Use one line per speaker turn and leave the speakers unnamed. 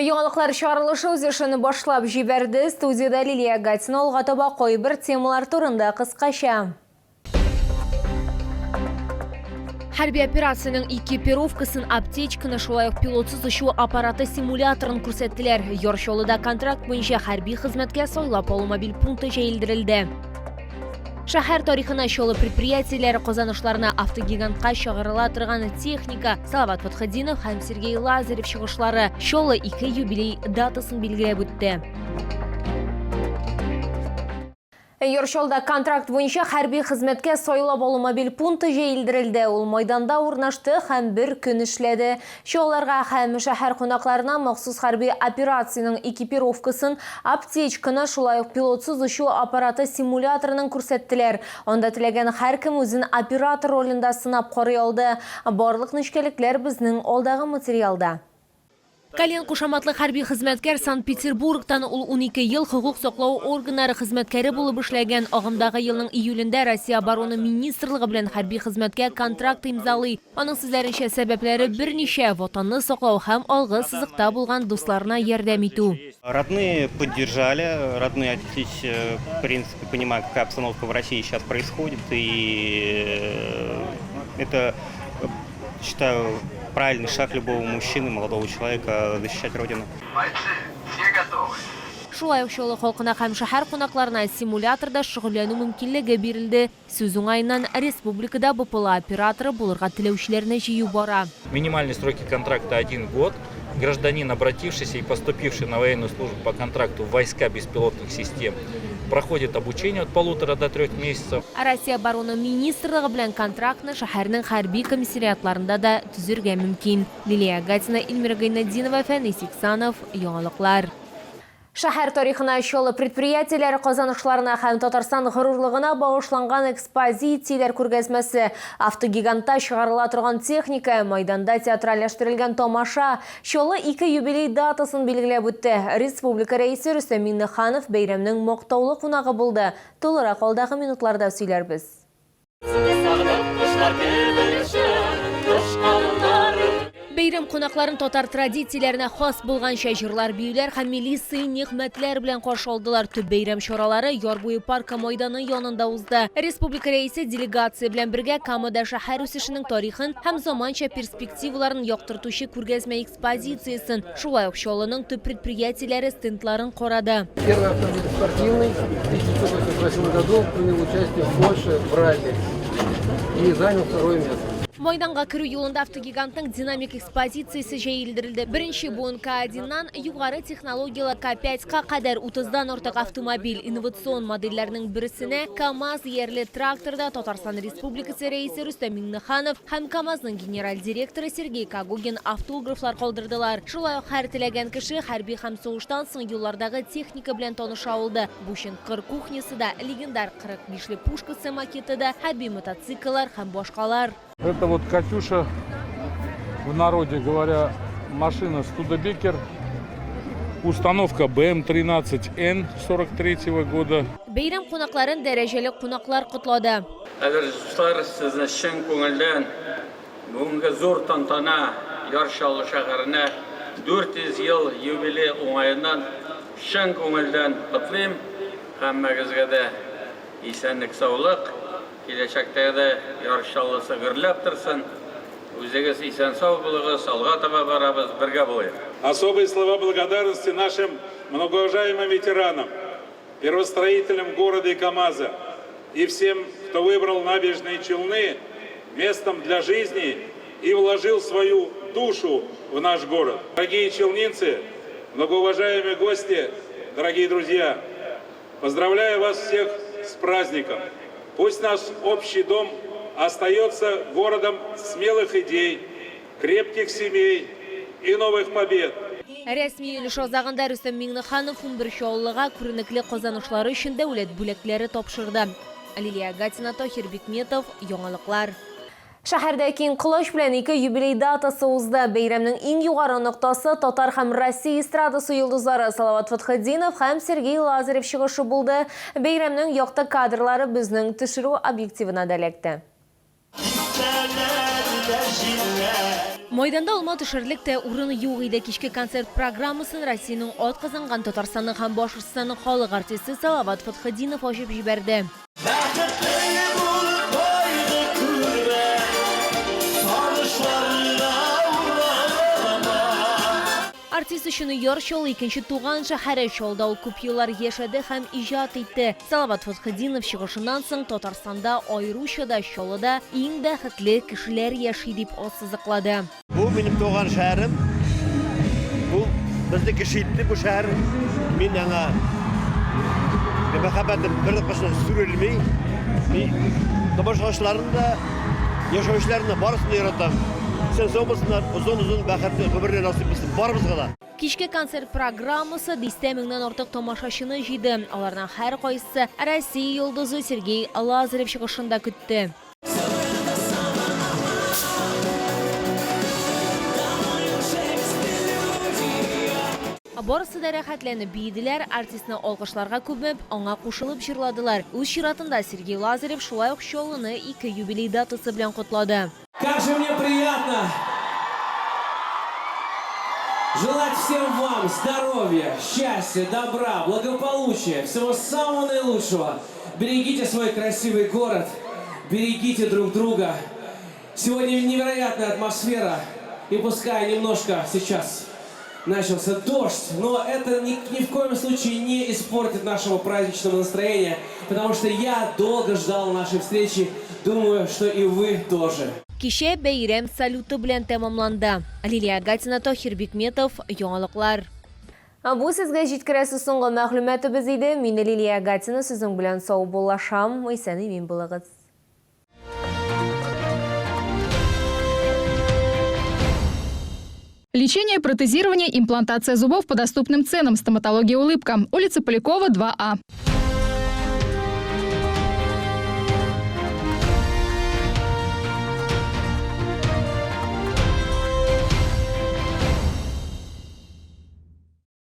Яңалыклар чыгарылышы үз эшен башлап җибәрде. Студиядә Лилия Гатина алга таба кайбер темалар турында кыскача. Хәрби операциянең экипировкасын, аптечканы, шулай ук пилотсыз очу аппараты симуляторын күрсәттеләр. Яр Чаллыда контракт буенча хәрби хезмәткә сайлап алу мобиль пункты җәелдерелде. Шәһәр тарихына Чаллы предприятиеләре казанышларына автогигантка чыгарыла торган техника, Салават Фатхетдинов һәм Сергей Лазарев чыгышлары Чаллы ике юбилей датасын билгеләп үтте. Яр Чаллыда контракт буенча хәрби хезмәткә сайлап алу мобиль пункты җәелдерелде. Ул майданда урнашты һәм бер көн эшләде. Чаллыларга һәм шәһәр кунакларына махсус хәрби операциянең экипировкасын, аптечканы, шулай ук пилотсыз очу аппараты симуляторының күрсәттеләр. Анда теләгән һәркем үзен оператор ролендә сынап карый алды. Барлык нечкәлекләр безнең алдагы материалда. Кален кушаматлы хәрби хезмәткәр Санкт-Петербургтан, ул 12 ел хокук саклау органнары хезмәткәре булып эшләгән. Агымдагы елның июлендә Россия Оборона министрлыгы белән хәрби хезмәткә контракт имзалый. Аның сүзләренчә, сәбәпләре берничә, Ватанны саклау һәм алгы сызыкта булган дусларына ярдәм итү.
Родные поддержали, родные отнеслись, в принципе, понимая, какая обстановка в России сейчас происходит, и это, считаю, правильный шаг любого мужчины, молодого человека защищать Родину.
Бойцы, все готовы?
Шулай ук Чаллы халкына һәм шәһәр кунакларына симуляторда шөгыльләнү мөмкинлеге бирелде. Сүз уңаеннан, республикада БПЛА операторы булырга теләүчеләрне җыю бара.
Минимальные сроки контракта один год. Гражданин, обратившийся и поступивший на военную службу по контракту в войска беспилотных систем, проходит обучение от полутора до трех месяцев.
Россия Оборона министрлыгы белән контрактны шәһәрнең хәрби комиссариатларында да төзергә мөмкин. Лилия Гатина, Эльмира Гайнетдинова, Фәнис Иксанов, Яңалыклар. Шәһәр тарихына, Чаллы предприятиеләре казанышларына һәм Татарстан горурлыгына багышланган экспозицияләр күргәзмәсе, автогигантта чыгарыла торган техника, майданда театральләштерелгән тамаша, Чаллы ике юбилей датасын билгеләп үтте. Республика Рәисе Рөстәм Миңнеханов бәйрәмнең мактаулы кунагы булды. Тулырак алдагы минутларда сөйләрбез. Бәйрәм кунакларын татар традицияләренә хас булганча җырлар, биюләр һәм милли сый-нигъмәтләр белән каршы алдылар. Төп бәйрәм чаралары Яр буе паркы майданы янында узды. Республика Рәисе делегация белән бергә Камада шәһәр үсешенең тарихын һәм заманча перспективаларын яктыртучы күргәзмә экспозициясен, шулай ук Чаллының төп предприятиеләре стендларын карады.
Первый автомобиль спортивный, в 1988 году принял участие в Польше в ралли и занял второе место.
Майданга керү юлында автогигантның динамик экспозициясе җәелдерелде. Беренче буын К1-нан югары технологияле К5-ка кадәр 30-дан артык автомобиль. Инновацион модельләрнең берсенә КАМАЗ иярле тракторда Татарстан Республикасы Рәисе Рөстәм Миңнеханов Һәм КАМАЗның генераль директоры Сергей Когогин автографлар калдырдылар. Шулай ук һәр теләгән кеше хәрби һәм сугыштан соң юллардагы техника белән таныша алды. Бу чын кыр кухнясы да, легендар 45 ле пушкасы макеты да, хәрби мотоцикллар һәм башкалар.
Это вот Катюша, в народе говоря, машина Студебекер, установка БМ-13Н 43 года.
Бәйрәм кунакларын дәрәҗәле кунаклар котлады.
Кадерле дуслар, сезне чын күңелдән бүгенге зур тантана, Яр Чаллы шәһәренә 400 ел юбилей уңаеннан чын күңелдән котлыйм. Һәммәгезгә дә исәнлек-саулык, киләчәктә дә Яр Чаллысы гөрләп торсын. Үзегез исән-сау булыгыз, алга таба барабыз, бергә булыйк!
Особые слова благодарности нашим многоуважаемым ветеранам, первостроителям города и КАМАЗа и всем, кто выбрал Набережные Челны местом для жизни и вложил свою душу в наш город. Дорогие челнинцы, многоуважаемые гости, дорогие друзья, поздравляю вас всех с праздником. Пусть наш общий дом остается городом смелых идей, крепких семей и новых побед.
Рәсми өлеш азагында Рөстәм Миңнеханов 11 чаллыга күренекле казанышлары өчен дәүләт бүләкләре тапшырды. Лилия Гатина, Таһир Бикметов, Яңалыклар. Шәһәрдә киң колач белән ике юбилей датасы узды. Бәйрәмнең иң югары ноктасы татар һәм Россия эстрадасы йолдызлары Салават Фәтхетдинов һәм Сергей Лазарев чыгышы булды. Бәйрәмнең якты кадрлары безнең төшерү объективына да эләкте. Майданда алма төшерлек тә урын юк иде. Кичке концерт программасын Россиянең атказанган, Татарстанның һәм Башкортстанның халык артисты Салават Фәтхетдинов ачып җибәрде.
Бәхетле булып кайгы күрмә, сагышларга уралма.
Артист өчен Яр Чаллы икенче туган шәһәре. Чаллыда ул күп еллар яшәде һәм иҗат итте. Салават Фәтхетдинов чыгышыннан соң Татарстанда, аеруча да Чаллыда иң бәхетле кешеләр яши дип ассызыклады.
Бу минем туган шәһәрем. Бу безне кеше итте бу шәһәр. Мин аңа мәхәббәтем беркайчан сүрелми. Мин тамашачыларны да, яшәүчеләрне дә барысын да яратам. Исән-сау булсыннар, озын-озын бәхетле гомерләр насыйп булсын барыбызга да.
Кичке концерт программасы дистә меңнән артык тамашачыны җыйды. Аларның һәркайсысы Россия йолдызы Сергей Лазарев чыгышын да көтте. Барысы да рәхәтләнеп биеделәр, артистны алкышларга күмеп, аңа кушылып җырладылар. Үз чиратында Сергей Лазарев шулай ук Чаллыны ике юбилей датасы белән котлады.
Как же мне приятно желать всем вам здоровья, счастья, добра, благополучия, всего самого наилучшего. Берегите свой красивый город, берегите друг друга. Сегодня невероятная атмосфера, и пускай немножко сейчас начался дождь, но это ни, ни в коем случае не испортит нашего праздничного настроения, потому что я долго ждал нашей встречи, думаю, что и вы тоже.
Кичә бәйрәм салюты белән тәмамланды. Лилия Гатина, Таһир Бикметов, Яңалыклар. Бу сезгә җиткерәсе соңгы мәгълүматыбыз иде. Мин Лилия Гатина сезнең белән саубуллашам. Исән-имин булыгыз.
Лечение, протезирование, имплантация зубов по доступным ценам. Стоматология «Улыбка». Улица Полякова, 2А.